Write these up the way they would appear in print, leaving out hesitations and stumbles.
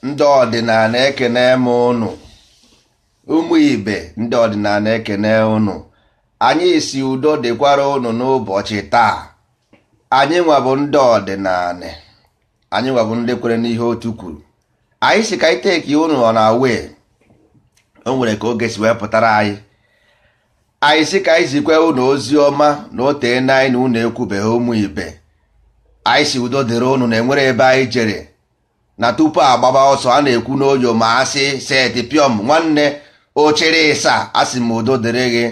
Ndị ọdịnala, ekene m ụnụ. Ụmụ ibe, ndị ọdịnala, ekene ụnụ. Anyị si udo dịkwara ụnụ n'ụbọchị taa. Anyị nwa bụ ndị ọdịnala, anyị nwa bụ ndị kwere n'ihe otu kwuru. Anyị si ka anyị take ụnụ ọ na wee o nwere ka oge si wee pụtara anyị. Anyị si ka anyị zikwe ụnụ ozi ọma na o tee na anyị na ụnụ ekwubeghị. Ụmụ ibe, anyị si udo dịrị ụnụ na enwere ebe anyị jere na tupu agbaba ọsọ a na-ekwu n'oyo ma asị seti piọm nwanne ochere ịsa. Asị m udo dịrị gị,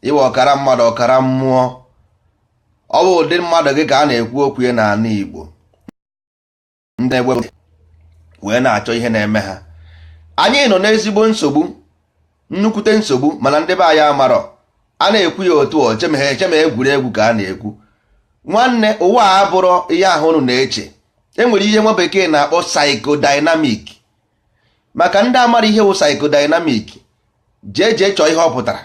iwe ọkara mmadụ, ọkara mmụọ. Ọ bụ ụdị mmadụ gị ka a na-ekwu okwu ya n'ala Igbo. Ndị egbe wee na-achọ ihe na-eme ha. Anyị nọ n'ezigbo nsogbu, nnukwute nsogbu, mana ndị be anyị amarọ a na-ekwu ya otu ọ chemeghe echeme. Egwuregwu ka a na-ekwu. Nwanne, ụwa a abụrọ ihe ahụ unu na-eche. Enwere ihe nwa bekee na-akpọ psychodynamic. Maka ndị amara ihe wụ psychodynamic, jee jee chọọ ihe ọ pụtara.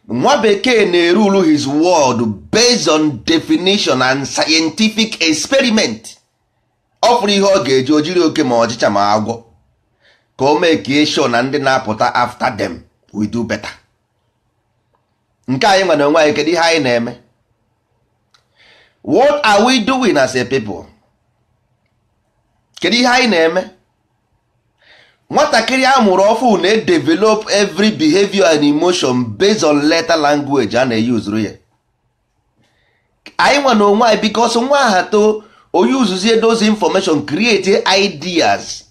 Nwa bekee na-erule his world based on definition and scientific experiment. Ọ fụrụ ihe ọ ga-eji o jiri oke ma ọchịcha ma agwọ ka o mee ka sure na ndị na-apụta after them we do better. Nke anyị nwere onwe anyị, kedu ihe anyị na-eme? What are we doing as a people? Kedu ihe anyị na-eme? Nwatakịrị a mụrụ ọfụ na-edevelop every behavior and emotion based on letter language a na-eyuzuru ya. Anyị nwa na onwe anyị, because nwa aha too, onye uzuzie those information, create ideas,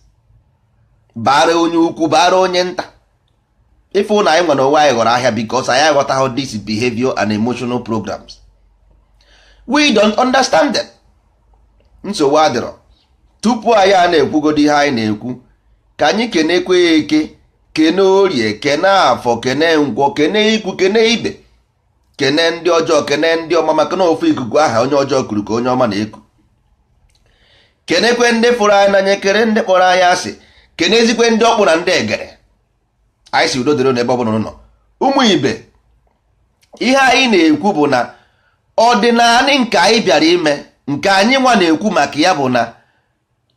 bara onye ukwu, bara onye nta. Ịfụ na anyị nwa na onwe anyị ghọrọ ahịa because anyị aghọtaghị this behavior and emotional programs. We don't understand them. Nsogbu adịrọ. Tupu anyị a na-ekwugodo ihe anyị na-ekwu, ka anyị kenekwe ya eke, kene orie, kene afọ, kene nkwọ, kene ikwu, kene ibe, kene ndị ọjọọ, kene ndị ọma, maka na ofu ikuku aha onye ọjọọ kuru ka onye ọma na-eku. Kenekwe ndị fụrụ anyị n'anya, kere ndị kpọrọ anyị asị, kenezikwe ndị ọkpụ na ndị egere. Anyị si udo dịrị n'ebe ọ bụla nọ. Ụmụ ibe, ihe anyị na-ekwu bụ na ọdịnala nke anyị bịara ime, nke anyị nwa na-ekwu maka ya, bụ na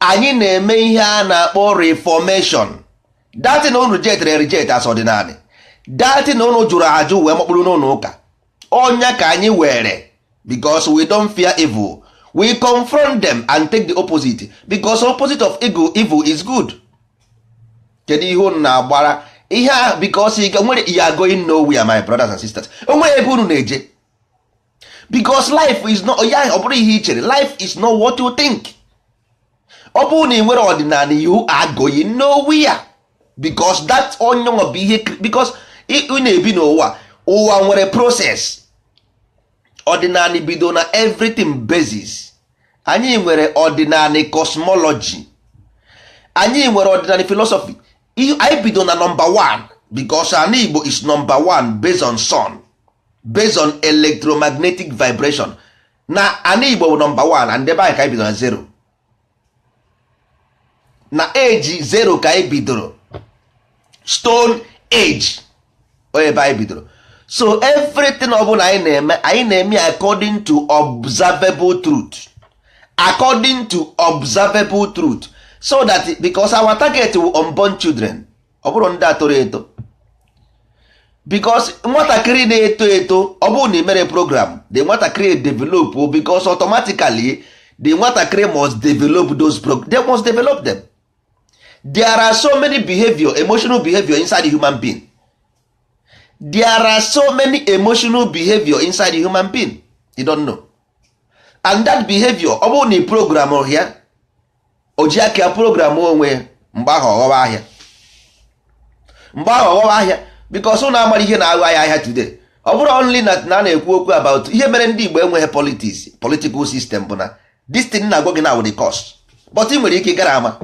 anyị na-eme ihe a na-akpọ reformation. That thing unu reject, reject as ọdịnala, that thing unu jụrụ ajụ wee makpụrụ n'ụlọ ụka, ọnya ka anyị were, because we don't fear evil. We confront them and take the opposite, because opposite of evil is good. Kedu ihe unu na-agbara ihe a? Because ị nwere, you are going nowhere, my brothers and sisters. O nwere ebe unu na-eje, because life is not ya. Ọ bụrụ ihe i chere, life is not what you think. Ọ bụrụ na ị nwere ọdịnala, you are going nowhere, because that onye nwa bụ ihe, because ị na-ebi n'ụwa. Ụwa nwere process. Ọdịnala bido na everything basis. Anyị nwere ọdịnala cosmology, anyị nwere ọdịnala philosophy. Anyị bido na number one, because ana Igbo is number one based on sun, based on electromagnetic vibration. Na ana Igbo bụ number one, and ebe anyị ka anyị bidoro na zero, na age zero ka anyị bidoro, stone age ebe anyị bidoro. So everything ọ bụla anyị na-eme, anyị na-eme according to observable truth, according to observable truth, so that, because our target will unborn children, ọ bụrụ ndị atoro eto, because nwatakịrị na-eto eto, ọ bụrụ na ị mere program, the nwatakịrị develop, because automatically the nwatakịrị must develop those they must develop them. There are so many behavior, emotional behavior inside the human being. There are so many emotional behavior inside the human being you don't know. And that behavior, ọ bụrụ na ị program ya, o ji aka ya program onwe ya. Mgbe ahụ ọghọwa ahịa, mgbe ahụ ọghọwa ahịa, because ụnụ amara ihe na-aghọ ahịa ahịa today. Ọ bụrụ only na a na-ekwu okwu about ihe mere ndị Igbo enweghị politics, political system, bụ na this thing na-agwa gị na the cost, but ị nwere ike ịgara ama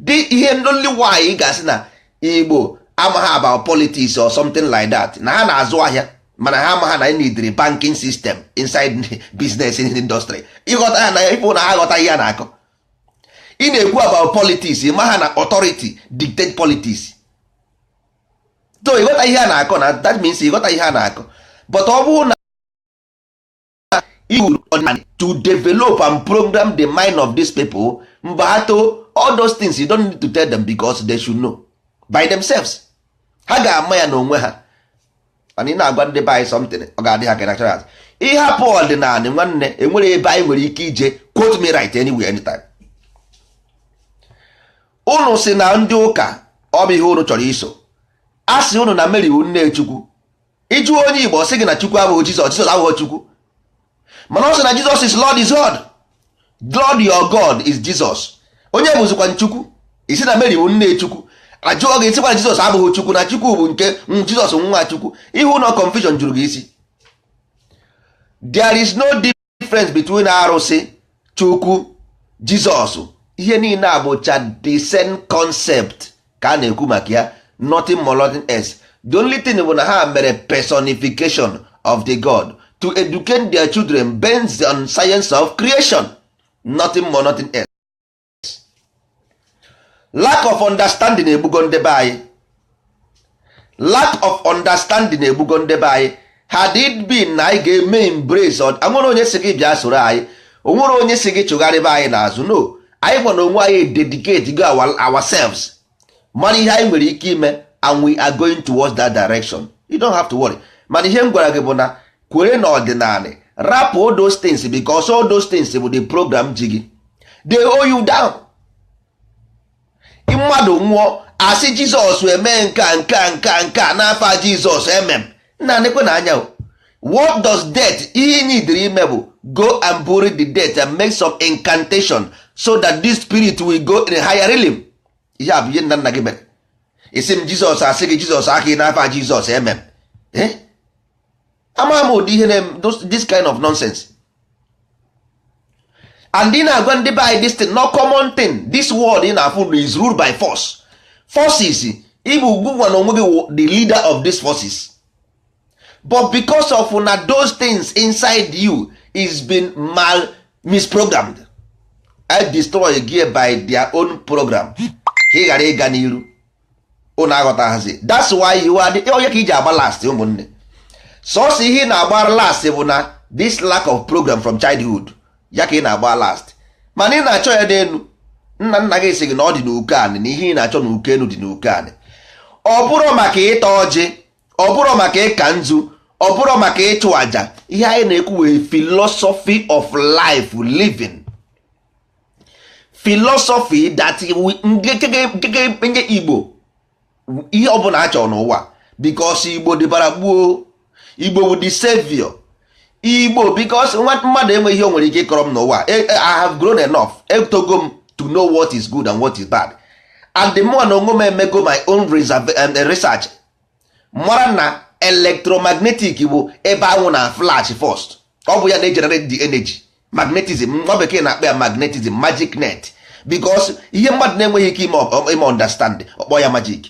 dị ihe. Only why ị ga-asị na Igbo amaghị about politics or something like that, na ha na-azụ ahịa, mana ha amaghị na need banking system inside business industry. Ịghọta ya na ịfụ na ha aghọta ihe a na-akọ. Ị na-ekwu about politics, ị maha na authority dictate politics. So ịghọta ihe a na-akọ na that means ịghọta ihe a na-akọ. But ọ bụrụ na to develop and program the mind of these people, mgbe ha too All those things you don't need to tell them, because they should know by themselves. Ha ga-ama ya n'onwe ha. Mana ị na-agwa ndị be anyị something, ọ ga-adị ha ka ịhapụ ọdịnala. Nwanne, enwere ebe anyị nwere ike ije. Quote me right, anywhere, anytime. Unu si na ndị ụka, ọ bụ ihe unu chọrọ iso. A sị unu na Mary bụ nne Chukwu. Ịjụ onye Igbo, ọ sị gị na Chukwu abụghị Jizọs, Jizọs abụghị Chukwu. Mana ọ sị na Jizọs is Lord, is God. Lord your God is Jesus. Onye bụzikwa Chukwu? Isi na Mary bụ nne Chukwu. Ajụọ gị, sịkwa na Jizọs abụghị Chukwu, na Chukwu bụ nke Jizọs nwa Chukwu. Ihu na confusion juru gị isi. There is no difference between arụsị, Chukwu, Jizọs. Ihe niile a bụcha the same concept ka a na-ekwu maka ya, nothing more, nothing else. The only thing bụ na ha mere personification of the God to educate their children based on science of creation, nothing more, nothing else. Lack of understanding egbugo ndị be anyị. Lack of understanding egbugo ndị be anyị. Had it been na anyị ga-eme embrace, onwere onye si gị bịa soro anyị, onwere onye si gị chụgharịba anyị n'azụ. No, anyị nwere onwe anyị, dedicate go ourselves, mara ihe anyị nwere ike ime, and we are going towards that direction. You don't have to worry. Mana ihe m gwara gị bụ na kwere na ọdịnala, rapụ all those things, because all those things bụ the program ji gị. They owe you down. Mmadụ nwụọ, asị Jizọs eme nke a, nke a, nke a, nke a n'afọ Jizọs emem. Nna, nekwe na anya o. What does death? Ihe nidiri ime bụ go and bury the death and make some incantation so that this spirit will go in a higher realm. Ihe a bụ ihe nna nna gị mere. Isi m Jizọs, asị gị Jizọs aka ị n'afọ Jizọs emem. Eh? Ama m ụdị ihe na this kind of nonsense. And ị na-agwa ndị be anyị this thing, no common thing. This world ị na-afụ is ruled by force, forces. Ịbụ ugwu na onwe gị wụ the leader of these forces, but because of na those things inside you is been mal misprogrammed, I destroy gị by their own program ka ị ghara ịga n'iru. Unu aghọtaghazi. That's why you are the onye ka iji agba last. Ụmụnne, sọsọ ihe ị na-agba last bụ na this lack of program from childhood ya ka ị na-agba last. Mana ị na-achọ ya n'elu. Nna nna gị sị gị na ọ dị n'uke anị, na ihe ị na-achọ n'uke elu dị n'uke anị. Ọ bụrụ maka ịta ọjị, ọ bụrụ maka ịka nzu, ọ bụrụ maka ịchụ àjà, ihe anyị na-ekwu wee philosophy of life living, philosophy that nke Igbo, ihe ọbụla a chọrọ n'ụwa, because Igbo dịbara gbuo. Igbo bụ the savior Igbo, because mmadụ enweghị ihe o nwere ike ịkọrọ m n'ụwa. I have grown enough, etogo m to know what is good and what is bad, and the more na onwe m emego my own research, mara na electromagnetic bụ ebe anwụ na flash first. Ọ bụ ya na-egenerate the energy. Magnetism, nwa bekee na-akpọ ya magnetism, magic net, because ihe mmadụ na-enweghị ike ime understand, ọkpọ ya magic.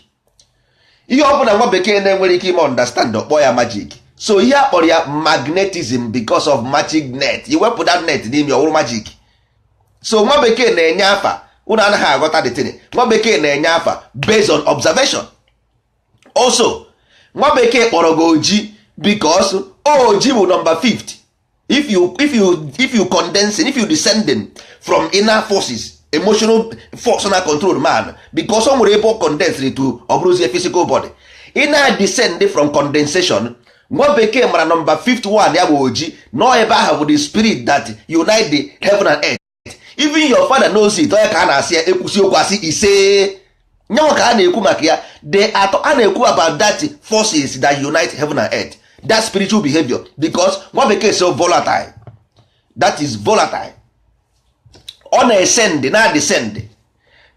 Ihe ọ bụla nwa bekee na-enwere ike ime understand, ọkpọ ya magic. So ihe a kpọrọ ya magnetism because of magic net. Iwepụ that net n'ime, ọwụrụ magic. So nwa bekee na-enye afa, unu anaghị aghọta the thing. Nwa bekee na-enye afa based on observation. Also, nwa bekee kpọrọ gị oji because oji bụ number 50. If you condensing, if you descending from inner forces, emotional force na control man, because o nwere ebe ọ condensed to, ọ bụrụzie physical body. Ị na-descend from condensation. Nwa bekee mara number 51 ya bụ oji nọ ebe ahụ, bụ the spirit that unite the heaven and earth. Even your father knows it. Onye ka a na-asị ya ekwusi okwu, asị ise nyanwa ka a na-ekwu maka ya. The atọ a na-ekwu about that forces that unite heaven and earth, that spiritual behavior, because nwa bekee so volatile, that is volatile. Ọ na-esend na descend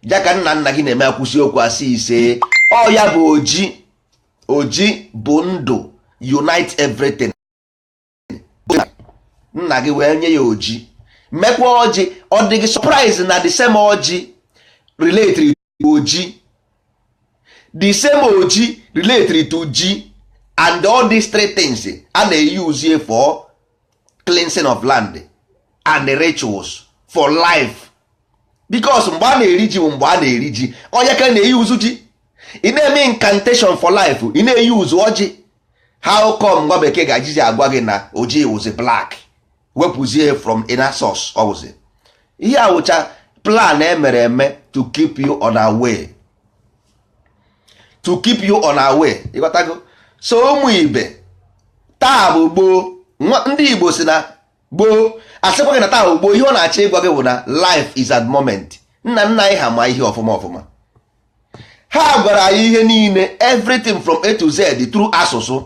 ya ka nna nna gị na-eme, akwụsị okwu, asị ise. Ọ ya bụ oji. Oji bụ ndụ, unite everything. Nna gị wee nye ya oji, mekwa ọjị. Ọ dị gị surprise na the same ọjị relate to oji, the same oji relate to ji, and all these three things a na-use for cleansing of land and the rituals for life, because mgbe a na-eri ji bụ mgbe a na-eri ji, onye ka na-eyuzu ji. Ị na-eme incantation for life, ị na-eyuzu ọjị. How come nwa bekee ga-ejizi agwa gị na oji wụzi black, wepụzie from inner source? Ọ wụzi ihe awụcha plan emere eme To keep you on our way, to keep you on our way. Ịghọtago? So ụmụ ibe, taa bụ gboo. Ndị Igbo si na gboo asịkwa gị na taa bụ gboo. Ihe ọ na-achọ ịgwa gị bụ na life is at moment. Nna nna anyị ha ma ihe ọfụma ọfụma. Ha gwara anyị ihe niile, everything from A to Z, through asụsụ.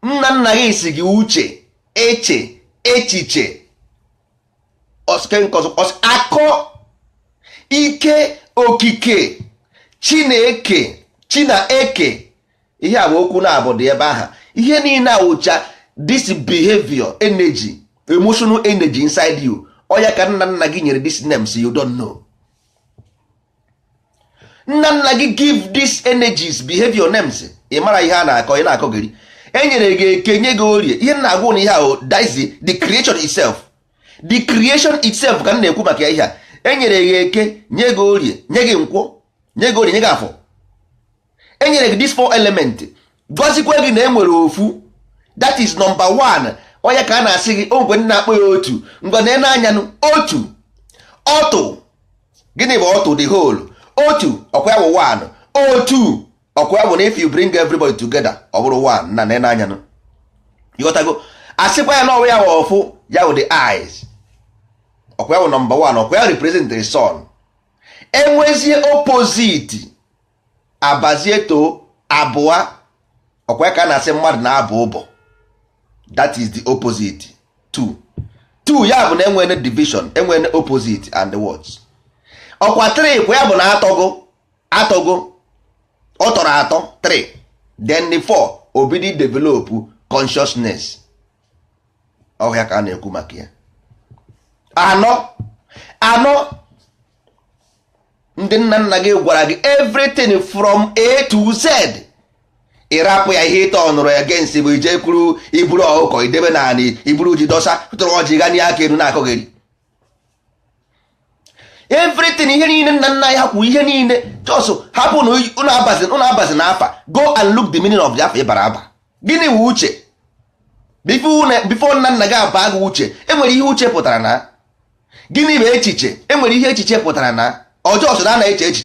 Nna nna gị si gị uche, eche echiche, akọ, ike, okike, Chineke, Chineke. Ihe a bụ okwu na-abụ dị ebe aha. Ihe niile awụcha this behavior, energy, emotional energy inside you. Oya, ka nna nna gị nyere this names you don't know. Nna nna gị give this energies, behavior names. Ị mara ihe a na-akọ, ị na-akọgịrị. E nyere gị Eke, nye gị Orie. Ihe m na-agwụ na ihe ahụ, that is the creation itself, the creation itself ka m na-ekwu maka ya. Ihe a, e nyere gị Eke, nye gị Orie, nye gị Nkwọ, nye gị Orie, nye gị Afọ. E nyere gị this four element, gọzikwa gị na e nwere ofu, that is number one. Onye ka a na-asị gị ogwe ndị na-akpọ ya otu. Ngwa, na anyanụ otu ọtụ. Gịnị bụ otu? The whole otu, ọkwa ya bụ one. Otu, ọkwa ya bụ na if you bring everybody together, ọ bụrụ one. Na na anyanụ, ịghọtago? Asịkwa ya na ọwa ya bụ ọfụ, ya bụ the eyes, ọkwa ya bụ number one, ọkwa ya represent the sun. Enwezie opposite, abazie to abụọ, ọkwa ya ka a na-asị mmadụ na-abụ ụbọ. That is the opposite, two two. Ya bụ na enwere division, enwere opposite and the words. Ọkwa 3 kwa ya bụ na atọgo atọgo, ọ tọrọ atọ, 3. Then the 4, obidi develop consciousness. Ọhịa ka a na-ekwu maka ya. Anọ anọ, ndị nna nna gị gwara gị everything from A to Z. Ịrapụ ya, ihe ịta ọnụrụ ya against bụ ije kwuru iburu ọkụkọ idebe naanị iburu ji dọsa tụrụ ọjị ga aka elu na-akọgheri everything. Ihe niile nna nna ya kwuru, ihe niile, just hapụ na ụnụ abazi, ụnụ abazi na afa. Go and look the meaning of the afa ịbara aba. Gịnị wụ uche? Before nna nna gị aba gị uche, enwere ihe uche pụtara. Na gịnị bụ echiche? Enwere ihe echiche pụtara. Na ọjọọ so na a na-eche echiche.